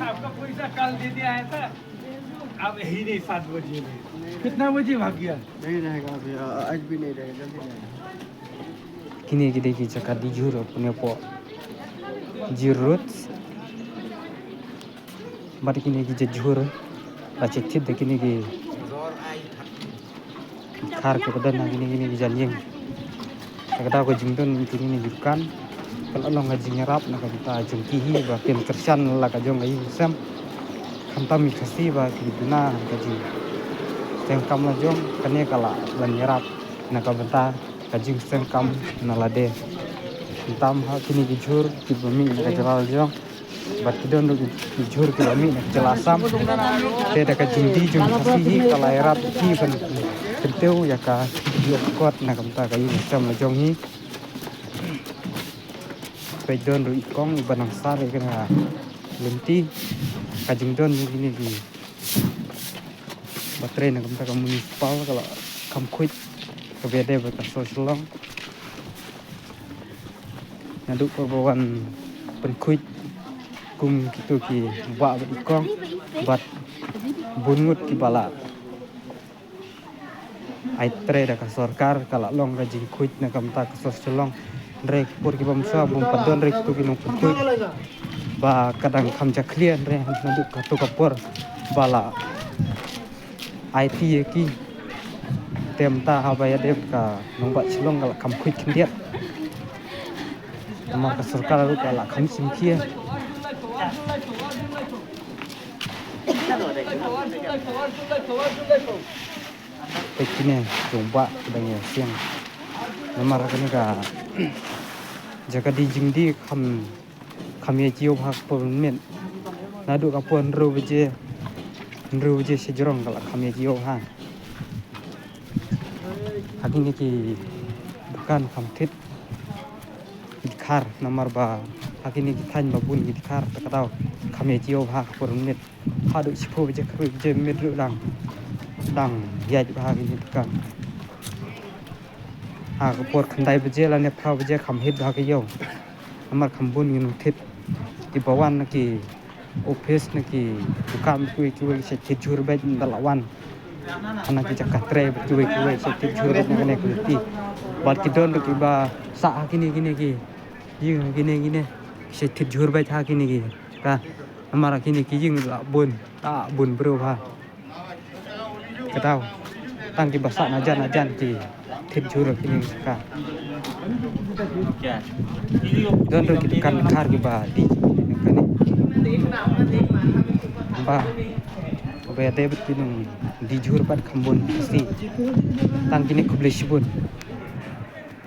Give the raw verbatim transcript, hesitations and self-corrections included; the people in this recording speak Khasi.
आपका पैसा कल दे दिया है सर। अब यही नहीं, सात बजे में। कितना बजे भाग गया? नहीं रहेगा अभी, आज भी नहीं रहेगा, जल्दी जाएगा। Kine ki dei ki jaka dih jhur pune po Jir Road. Bad kine ki jhur la check thit da kine ki khar ki ba don ha kine kine ki jylliew. Ka daw ka jingdon kine kine ki dukan ka la long ka jingïarap na ka bynta jong ki hi ba kin kyrshan la ka jong ka ïing sem. Khamtam ki Khasi ba ki duna ka jingseng kam la jong kane ka la ban ïarap na ka bynta ka jingseng kam na lade. Khamtam ha kine ki jhur ki ba mih na ka jylla la jong. Bad ki don ruh ki jhur ki ba mih na ka jylla Assam. Te da ka jingdih jong ki Khasi hi ka la ïarap ki ban kyntiew ïa ka ïoh kot na ka bynta ka ïing sem la jong hi. Peit don ruh i kong i ba nang sar ïa ka lynti. Ka jingdon jong kine ki ba trei na ka bynta ka municipal ka la kham khuid ka ba ïadei bad ka sor Shillong. Naduh por ba wan pynkhuid kum kito ki bah bad i kong bad bun ngut ki ba la ai trei da ka sorkar ka la long ka jingkhuid na ka bynta ka sor Shillong. Hynrei ki por ki ba mynshuwa bun pat don re kito ki nongpynkhuid ba ka dang kham jakhlia, hynrei naduh kato ka por ba la aiti ïa ki. Te mynta haba ïadei bad ka nongbah Shillong ka la kham khuid khyndiat. Namar ka sorkar ruh ka la kham shim khia. Te kine jong bah ki dang ïa siang. Namar kane ka jaka dih jingdih kham kham ïa jia bha ka por mynmiet. Naduh ka por hynriew baje, hynriew baje shajrong ka la kham ïa jia bha. Ha kine ki dukan kham thied ki dkhar namar ba ha kine ki thaiñ ba bun ki dkhar ta ka daw kham ïa jia bha ka por mynmiet. Haduh shiphew baje khatwei baje mynmiet ruh dang dang ïaid bha ha kine ki dukan. Ha ka por khyndai baje lane phra baje kham thied bha ka ïew. Namar kham bun ki nongthied ki ba wan na ki office na ki dukan kiwei kiwei ki sa thied jhur beit ynda la wan. Hana ki jaka trei beit kiwei kiwei ki sa thied jhur beit na kane ka lynti. Bad ki don ruh ki ba sah ha kine kine ki ïing ha kine kine ki sa thied jhur beit ha kine ki jaka. Namar ha kine ki ïing la bun la bun briew bha. Ka daw tang ki ba sah na jan na jan ki thied jhur ki ïing ka. Don ruh ki dukan dkhar ki ba dih kane. Ba ba ïadei bad ki nongdih jhur pat kham bun Khasi. Tang kine, khublei shibun.